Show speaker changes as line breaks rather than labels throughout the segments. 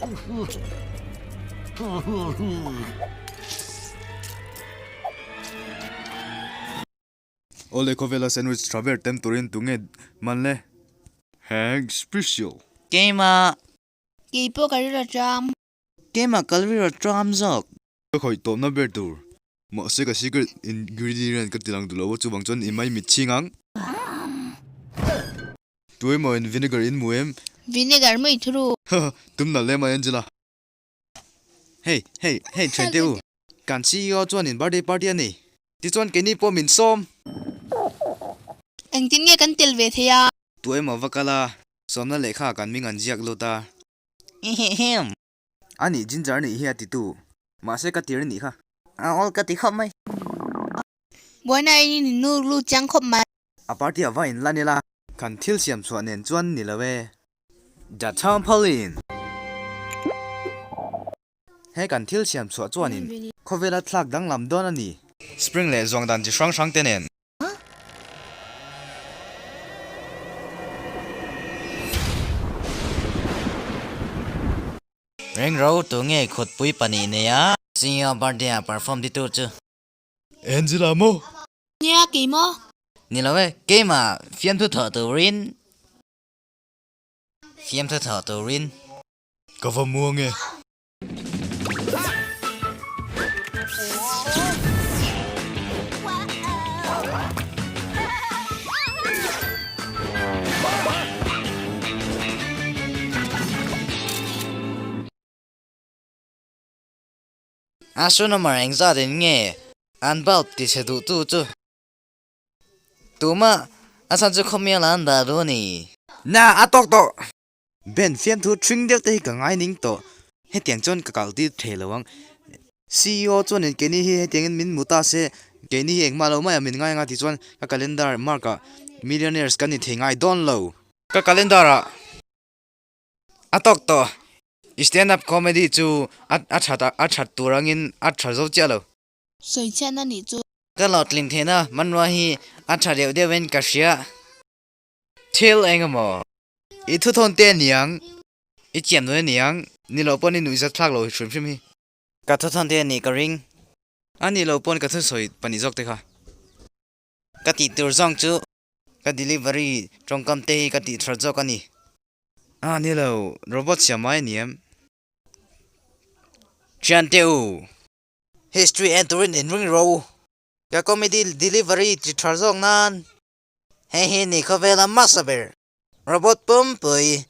Awle khawvela sandwich tha ber tem turin tunge man le? Hank special.
Keimah.
Kei pawh ka rilru tram.
Keimah ka rilru tram zawk.
Ka khawih tawpna ber tur. Mahse ka secret ingredient ka tilang duh lo a chuvang chuan i mai mit chhing ang. Tuemaw in vinegar in mu em?
Vinegar mai thuru.
Haha, tum nalh em a Angela. Hey, hey, hey thian te u. Kan CEO chuan in birthday party a nei. Tichuan keini pawh min sawm.
Engtin nge kan tel ve thei a?
Tuemaw va kal a, sawmna lehkha kan ming an ziak lut a.
Ehehem.
A nih Ginger nih hi a ti tu. Mahse ka tir nih kha.
A awl ka ti khawp mai.
Buaina in in nu lu chiang khawp mai.
A party a va in lan ila. Kan thil siam chhuah nen chuan ni lo e. The Trampoline. He kan thil siam chhuah chuanin khawvela thlak danglam dawn a ni. Spring leh zawng dan chi hrang hrang te nen.
Ring ro tu nge khutpui pahnih nei a? CEO birthday ah perform ti tur chu.
Angela maw?
Nia kei maw?
Ni lo e, keimah fiamthu thawh turin. Fiamthu thawh turin.
Ka va muang e.
A su number engzat in nge an bulb ti chhe duh tu chu tumah a chhan chu khawmial an dah duh a ni.
Na a tawk tawh! Ben fiamthu thring deuh te hi ka ngai ning tawh. Hetiang chuan ka kal tir thei lo ang. Ceo chuanin keini hi hetiangin min hmu ta se, keini hi engmah lo mai a min ngai anga tichuan ka calendar mark ah millionaires kan ni thei ngai dawn lo. Ka calendar ah a tawk tawh. I stand up comedy chu a that a that tur angin a tha zo chiah lo.
Sawi chhiatna nih chu.
Ka hlawhtling theihna hmanrua hi a tha deuh deuhin ka hria.
Thil engemaw? I thuthawn te aniang, i chiam dawn aniang, ni loh pawn i nuihzat thlak lo hrim hrim hi.
Ka thuthawn te anih ka ring.
A nih loh pawn ka thusawi pahnih zawk te kha.
Ka tih tur zawng chu ka delivery tawngkam te hi ka tih that zawk a ni.
A ni lo, robot siam mai aniang. Thian teh u.
History en turin in ring ro. Ka comedy delivery ti tha zawk nan. Hei hi ni khawvela hmasa ber. Robot pumpui,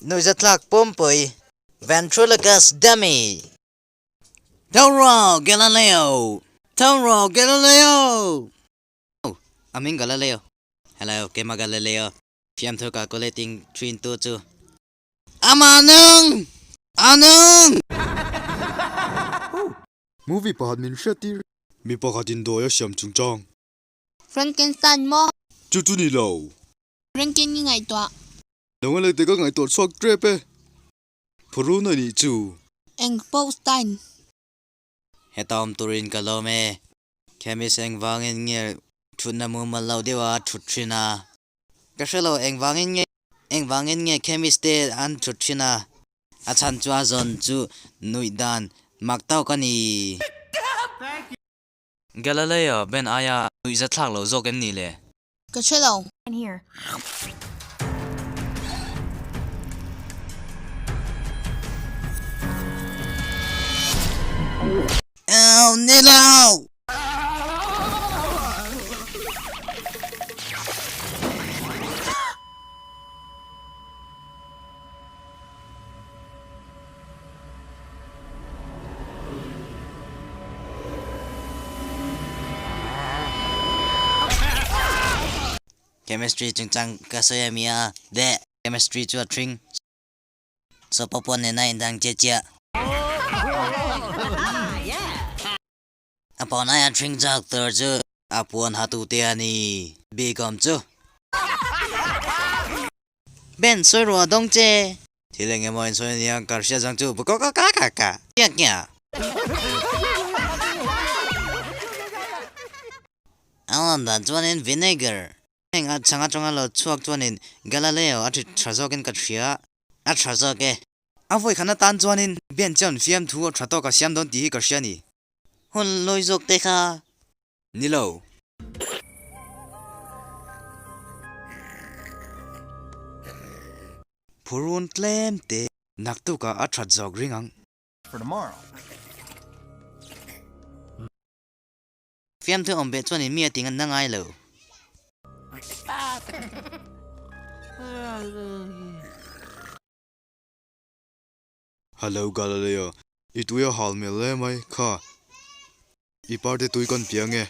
nuihzatthlak pumpui, Ventriloquist dummy. Toro Galileo! Toro Galileo! Oh, a hming Galileo. Hello, keimah Galileo. Fiamthu calculating thin tu chu. Amah nung! A nung!
Movie pakhat min hriattir. Mi pakhat indawi a siam chungchang.
Frankenstein maw?
Chu chu ni lo.
Franken i ngaihtuah.
Nang a leh te ka ngaihtuah chhuak tep e. Phurun a nih chu.
Eng pawh Stein.
Heta awm turin ka lawm e. Chemist engvangin nge thutna mumal lo deuha a thut thin a? Ka hre lo engvangin nge engvangin nge chemist te an thut thin a? A chhan chu a zawn chu nuih dan mak tawk a ni.
Galileo Ben aia nuihza thlak lo zawk em ni le?
Ka hre lo.
Au ni lo! Chemistry chungchang ka sawi a mi a, de. Chemistry chu a thring. Sopa pawh nena indang chiah chiah. A pawn aia thring chak tur chu a puan hatu te a ni. Bikawm chu. Ben sawi ruah dawng che.
Thil eng emaw in sawi ania ka hriat zang chu ka ka ka ka ka
kia kia. A awm dan chuanin vinegar.
Heng a chhang atanga lo chhuak chuanin Galileo a thi tha zawkin ka hria.
A tha zawk e.
A vawi khat atan chuanin Ben chuan fiamthu a tha tawk a siam dawn tih hi ka hria a ni.
Hun lawi zawk te kha.
Ni lo. Phurun tlem te naktukah a that zawk ring ang.
Fiamthu awm beh chuanin mi a ti ngan na ngai lo.
Hello Galileo, i tui a hal hmel hle mai kha, i parte tui kan piang e.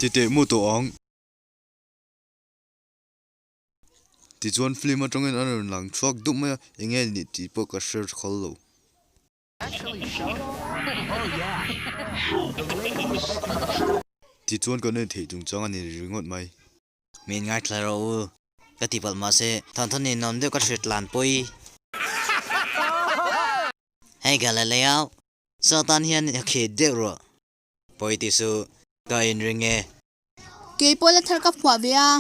Ti teh mu tawh ang. Tichuan film atangin a rawn lang chhuak dup mai a, enge nih tih pawh ka hre khawl lo. Tichuan kan en theih chungchang a ni ringawt mai.
Min ngaithla rawh u, ka ti palh mahse thawnthaw ninawm deuh ka hriat tlan pawi. Hei Galileo, sawtan hian a khit deuh rawh. Pawi ti suh, ka inring e.
Kei pawh la thar ka phuah ve a.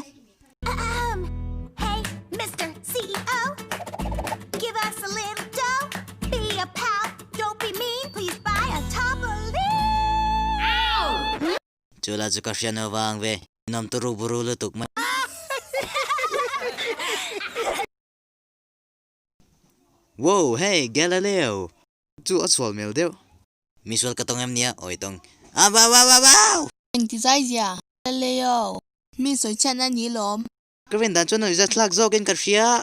Chu la chu ka hriat no vang ve, nawm turu buru lutuk mai.
Wow, hey Galileo! Chu a chhual hmel deuh.
Misual ka tawng em nia, awi tawng. A wow wow wow wow!
Engti zai zia? Galileo, mi sawi chhiatna ni lawm.
Ka rin dan chuan i thlak zawkin ka hria.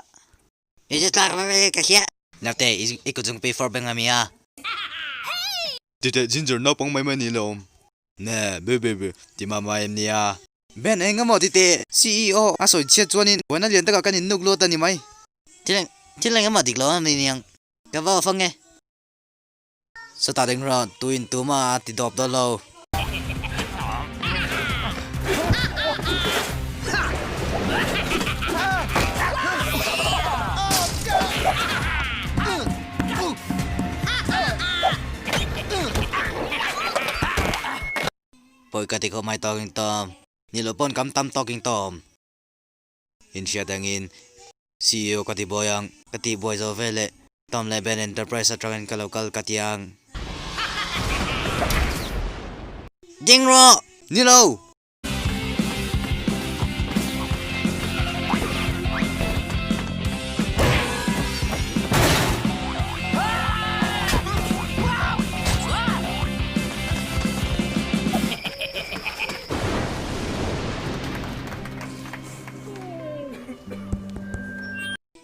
I thlak zawkin ka hria. Naute, i kut zungpui fawr beng a mi a.
Titeh Ginger naupang mai mai ni lawm. Ne, be be be, ti mah mah em nia. Ben eng emaw titeh CEO a sawi chhiat chuanin buaina lian takah kan innuk lut a ni mai.
Thil thil eng emaw dik lo a ni niang. Ka va fang e. Sawtah ding rawh, tuin tuma a ti dawp dawn lo. Pawi ka ti khawp mai Talking Tom. Ni loh pawn kam tam Talking Tom. Inhriat angin CEO ka ti buai ang. Ka tih buai zo veleh Tom leh Ben Enterprise atangin ka lo kal ka ti ang. Ding rawh!
Ni lo!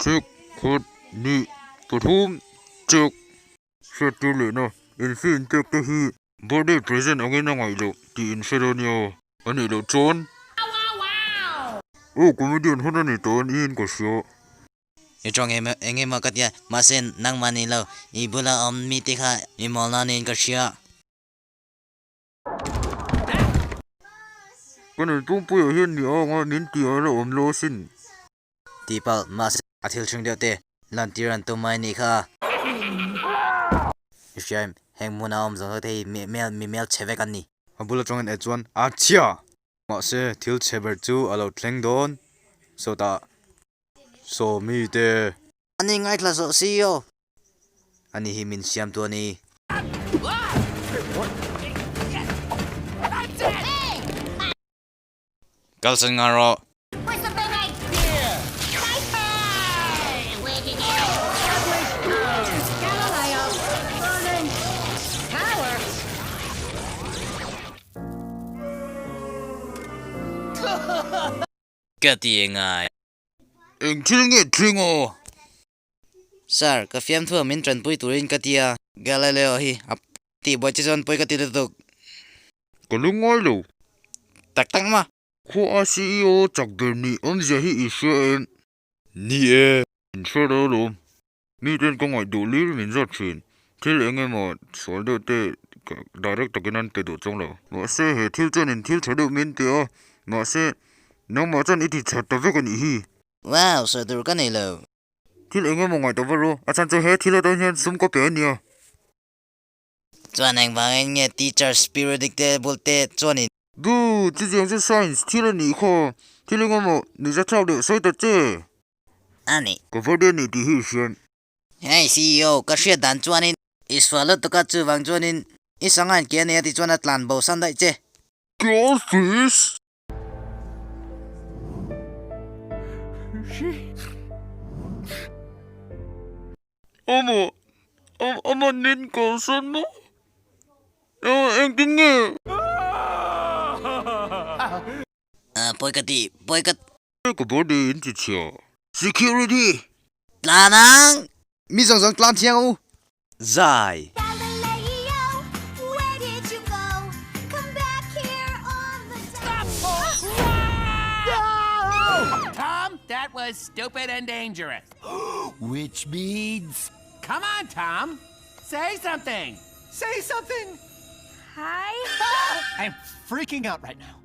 Chik khat nih pathum chik hriat tir lehna infi inpek te hi birthday present angin a ngaih loh tih in hre dawn nia a nih loh chuan aw comedian hun a ni tawh a niin ka hria.
I tawng em eng emaw ka tia mahse nangmah ni lo i bula awm mite kha i mawlna niin ka hria.
Ka nei tumpuiah hian ni anga min ti a la awm lo asin.
Tih palh mahse a thil hring deuh te lantir an tum mai nih kha. I hria em, heng hmuna awm zawng zawng te hi mi mel chhe vek an ni.
A bula tawngin eh chuan a chhia! Mahse thil chhe ber chu a lo thleng dawn sawtah Sawmi te.
Ani ngaithla zawh si aw. Ani hi min siam tu a ni.
Kalsan nghal rawh.
Ka ti engai.
Eng thil nge thleng aw?
Sir, ka fiamthu a min tanpui turin ka ti a. Galileo hi a tih buai che chuan pawi ka ti lutuk.
Ka lu ngai lo.
Tak tak ma.
Khua a CEO chak ber nih awmzia hi i hria em? Ni e. In hre rel awm. Miten ka ngaih duh lir min zawt thin. Thil eng emaw sual deuh te direct takin an pe duh chuang lo. Mahse he thil chuan in thil tha deuh min ti a. Mahse nangmah chuan i ti tha ta vek a nih hi.
Wow, sawi tur ka nei lo.
Thil eng emaw ngaih tawh ru, a chhan chu he thil atang hian sum ka pe a nia.
Chuan engvangin nge teachers periodic table te chuanin.
Duh, chutiang chu science thil a nih kha. Thil engemaw nuihzatthlak deuh sawi ta che.
A ni.
Ka birthday a ni tih hi i hriat.
Hey CEO, ka hriat dan chuanin i sual lutuk a, chuvang chuanin i sangain ke a nei a tih chuan a tlan bo san daih che.
Ka office! Amaw, amaw min kalsan maw? Engtin nge?
Pawi ka ti, pawi ka.
Ka birthday in ti chhia. Security!
Tlan ang!
Mi zawng zawng tlan thiang u. Zai.
Galileo, where did you go? Come back here on the
Tom, that was stupid and dangerous.
Which means.
Come on, Tom. Say something.
Say something!
Hi.
I'm freaking out right now.